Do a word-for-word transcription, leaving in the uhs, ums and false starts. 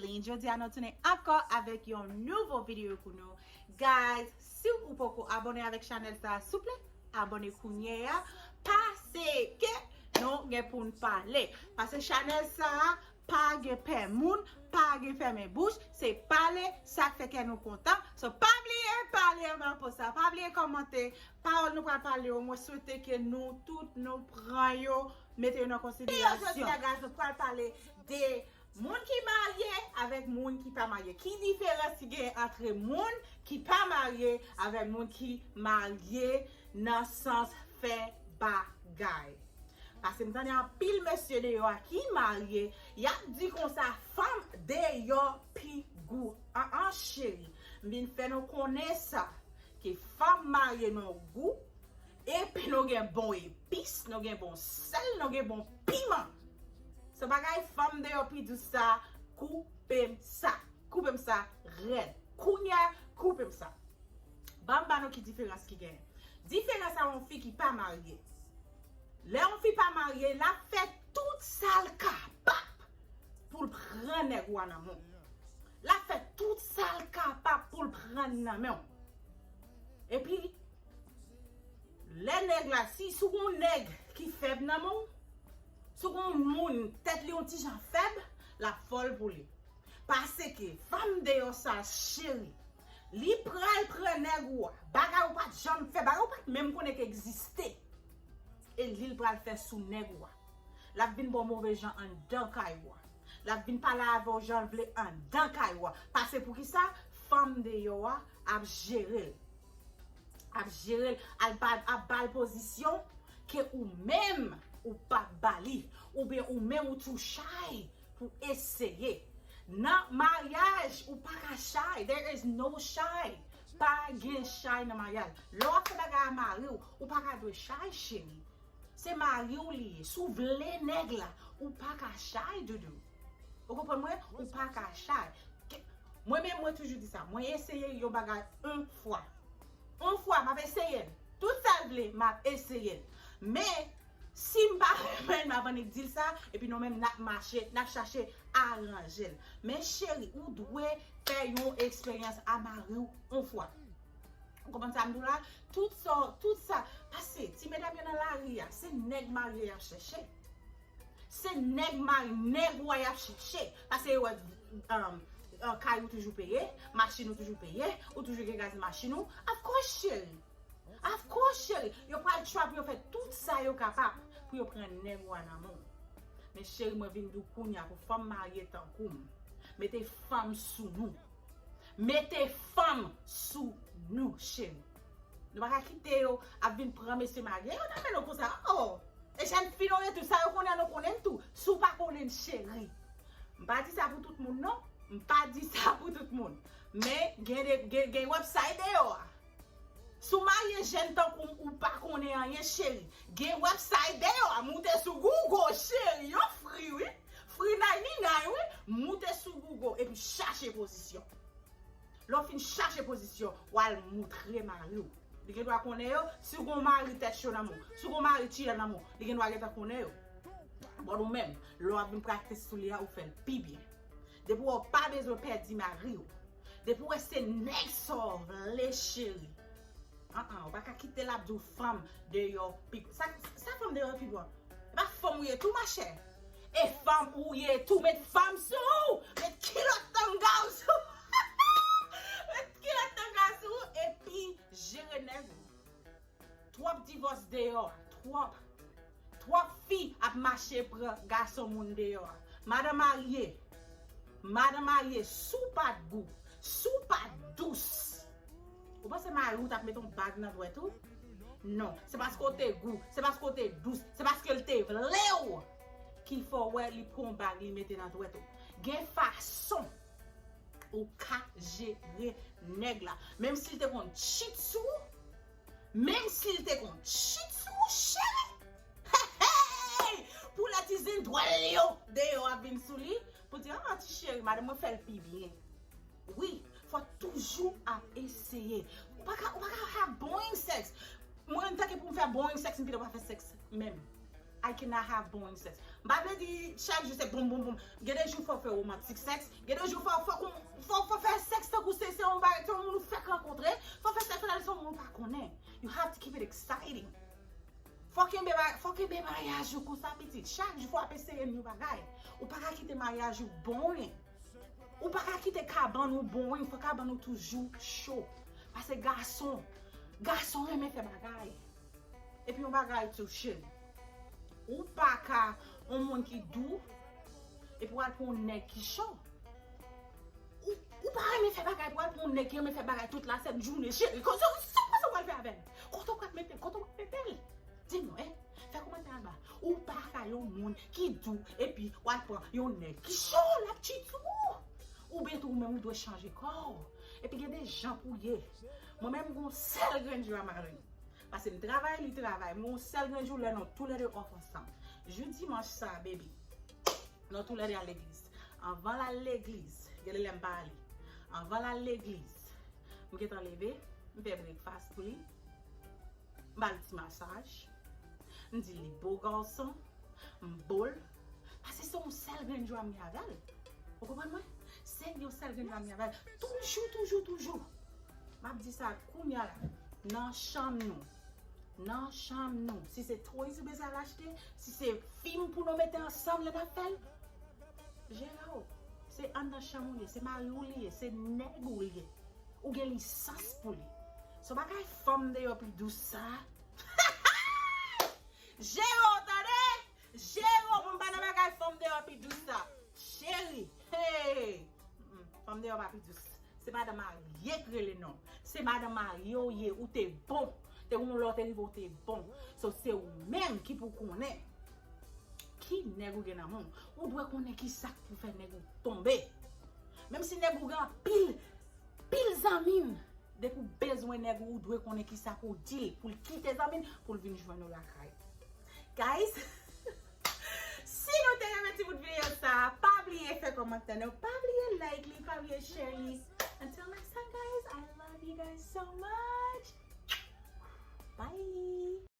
Jodi a nou tounen ankò avèk yon nouvo videyo pou nou. Guys, si ou poko abòne avèk chanèl sa, souple, abòne kounye a. Paske nou gen pou n pale. Paske chanèl sa pa gen pè moun, pa gen fèmen bouch, se pale sa k fè kè nou kontan. So, pa bliye pale anba post sa, pa bliye kòmante. Pawòl nou pral pale yo, mwen swete ke nou tout nou pran yo, mete yo nan konsiderasyon. Jodi a, guys, nou pral pale de moun ki marye avèk moun ki pa marye. Ki diferans ki gen ant moun ki pa marye avèk moun ki marye nan sans fè bagay? Paske m tande anpil mesye deyò a ki marye, y ap di konsa fanm deyò pi gou. An an cheri, m vin fè nou konnen sa, ke fanm marye nou gou, epi nou gen bon epis, nou gen bon sèl, nou gen bon piman. Se bagay fanm deyò pi dous sa, koupe m sa. Koupe m sa rèd. Kounye a, koupe m sa. Ban m ba nou ki diferans ki genyen. Diferans a yon fi ki pa marye. Lè yon fi pa marye, l ap fè tout sa l kapab pou l pran nèg ou a nan men w. L ap fè tout sa l kapab pou l pran l nan men w. Epi, lè nèg la, si, si w gen yon nèg ki fèb nan men w, si w gen yon moun, tèt li yon ti jan fèb, l ap fò l pou li. Paske fanm deyò sa, cheri, li pral pran nèg ou a. Bagay ou pa t janm fè, bagay ou pa t menm konnen k egziste. E li l pral fè sou nèg ou a. L ap vin ba w move jan anndan kay ou a. L ap vin pale avè w jan l vle anndan kay ou a. Paske poukisa? Fanm deyò a ap jere l. Ap jere l, al ba, ap ba l pozisyon ke ou menm ou p ap ba li. Oubyen ou menm ou too shy pou eseye. Nan maryaj, ou pa ka shy. There is no shy. Pa gen shy nan maryaj. Lè w ap fè bagay a mari w, ou pa ka dwe shy, cheri. Se mari w li ye. Si w vle nèg la, ou pa ka shy, doudou. Ou konprann mwen? Ou pa ka shy. Ke, mwen menm, mwen toujou di sa. Mwen eseye yon bagay yon fwa. Yon fwa, m ap eseye l. Tout sa l vle, m ap eseye l. Men, si m pa renmen l, m ap annik di l sa, epi nou menm n ap mache, n ap chache aranje l. Men cheri, ou dwe fè yon eksperyans a mari w yon fwa. Ou konprann sa m di w la? Tout sa, tout sa. Paske ti medam yo nan lari a, se nèg marye y ap chèche. Se nèg mari, nèg ou a y ap chèche. Paske yo wè, um, uh, kay ou toujou peye, machin ou toujou peye, ou toujou gen gaz machin ou. Of course, cheri. Of course, cheri. Yo pral try pou yo fè tout sa yo kapab pou yo pran nèg ou a nan men w. Men cheri, mwen vin di w kounye a pou fanm marye tankou m. Mete fanm sou nou. Mete fanm sou nou, cheri. Nou pa ka kite yo ap vin pran mesye marye yo nan men nou konsa. Oh! E jèn fi nou ye tou, sa yo konnen an nou konnen l tou. Si w pa konnen l, cheri. M pa di sa pou tout moun, non. M pa di sa pou tout moun. Men, gen de, gen, gen website deyò a. Si w marye jèn tankou m, ou pa konnen anyen, cheri. Gen website deyò a, moute sou Google, cheri. Yo free, wi. Free ninety-nine, wi. Moute sou Google, epi chache pozisyon. Lè w fin chache pozisyon, w al moutre mari w. Li gen dwa konnen yo, si w gen yon mari tèt cho nan men w, si w gen yon mari tchilè nan men w, li gen dwa gentan konnen yo. But ou menm, lè w ap vin praktis sou li a, ou fè l pi byen. Depi w wè w pa bezwen pèdi mari w. Depi w wè se nèg sa w vle, cheri. An an, ou pa ka kite l ap di w fanm deyò pi. Sa, sa fanm deyò pi bon? E pa fanm ou ye tou, machè? E fanm ou ye tou, met fanm sou ou! Met kilòt tanga w sou ou! Met kilòt tanga sou ou, epi jere nèg ou. Twòp divòs deyò, twòp. Twòp fi ap mache pran gason moun deyò a. Madan marye, madan marye, si w pa t gou, si w pa t dous, ou panse mari w t ap mete yon bag nan dwèt ou? Non, se paske w te gou, se paske w te dous, se paske l te vle w ki fè w wè li pran yon bag li mete nan dwèt ou. Gen fason ou ka jere nèg la. Menm si l te konn cheat sou ou, menm si l te konn cheat sou ou, cheri. Hey, hey! Pou lè ti zindwèl yo deyò ap vin sou li, pou di, ah, ti cheri, madanm mwen fè l pi byen. Wi, fò toujou ap eseye. Ou pa ka, ou pa ka have boring sex. Mwen, antanke pou m fè boring sex, m pito pa fè sèks menm. I cannot have boring sex. M pa vle di chak jou se boum, boum, boum. Gen de jou fò w fè romantic sex. Gen de jou fò, fò, fò, fò fè sèks tankou se, se yon bagay, se yon moun ou fèk rankontre. Fò fè sèks tankou se yon moun ou pa konnen. You have to keep it exciting. Fò kenbe, fò kenbe maryaj ou konsa, pitit. Chak jou fò ap eseye yon bagay. Ou pa ka kite maryaj ou boring. Ou pa ka kite kabann ou boring. Fò kabann ou toujou cho. Paske gason, gason renmen fè bagay. Epi yon bagay tou, cheri. Ou pa ka yon moun ki dou, epi w al pran yon nèg ki cho. Ou, ou pa renmen fè bagay, pou w al pran yon nèg ki renmen fè bagay tout la sent jounen, cheri. Kote w, sa w pral fè avè l? Kote w pral mete l? Kote w pral mete l? Di m non, en. Fè kòmantè anba. Ou pa ka yon moun ki dou, epi w al pran yon nèg ki cho, l ap tchitchou. Oubyen tou, ou menm ou dwe chanje kò w. Epi gen de jan pou w ye. Mwen menm, m gon sèl grenn jou a mari m. Paske m travay, li travay. M gon sèl grenn jou lè nou toulède off ansanm. Jou dimanch sa, baby, nou toulède al legliz. Anvan l al legliz, gen de lè m pa ale. Anvan l al legliz, m gentan leve, m fè breakfast pou li. M ba l ti masaj. M di li bo gason, m bo l. Paske se yon sèl grenn jou a m gen avè l. Ou konprann mwen? Se yon sèl grenn jou a m gen avè l. Toujou, toujou, toujou. M ap di sa kounye a la. Nan chanm nou. Nan chanm nou. Si se toys ou bezwen al achte, si se fim pou nou mete ansanm lè n ap fè l, jere w. Se anndan chanm ou li ye, se mari w li ye, se nèg ou li ye. Ou gen lisans pou li. Se yon bagay fanm deyò pi dous sa. Jere w, tande! Jere w, pou m pa nan bagay fanm deyò pi dous sa. Cheri, hey! Mm-mm. Fanm deyò pa pi dous. Se madan marye k rele non. Se madan marye w ye, ou te bon. Te gon lè w te rive, ou te bon. So, se ou menm ki pou konnen ki nèg ou gen nan men w. Ou dwe konnen ki sa k pou fè nèg ou tonbe. Menm si nèg ou gen anpil, pil zanmi, depi w bezwen nèg ou, ou dwe konnen ki sa pou w di l, pou l kite zanmi, pou l vin jwenn ou lakay. Guys, si nou te renmen ti bout videyo sa, pa bliye fè kòmantè nou, pa bliye like li, pa bliye share li. Until next time, guys, I love you guys so much. Bye.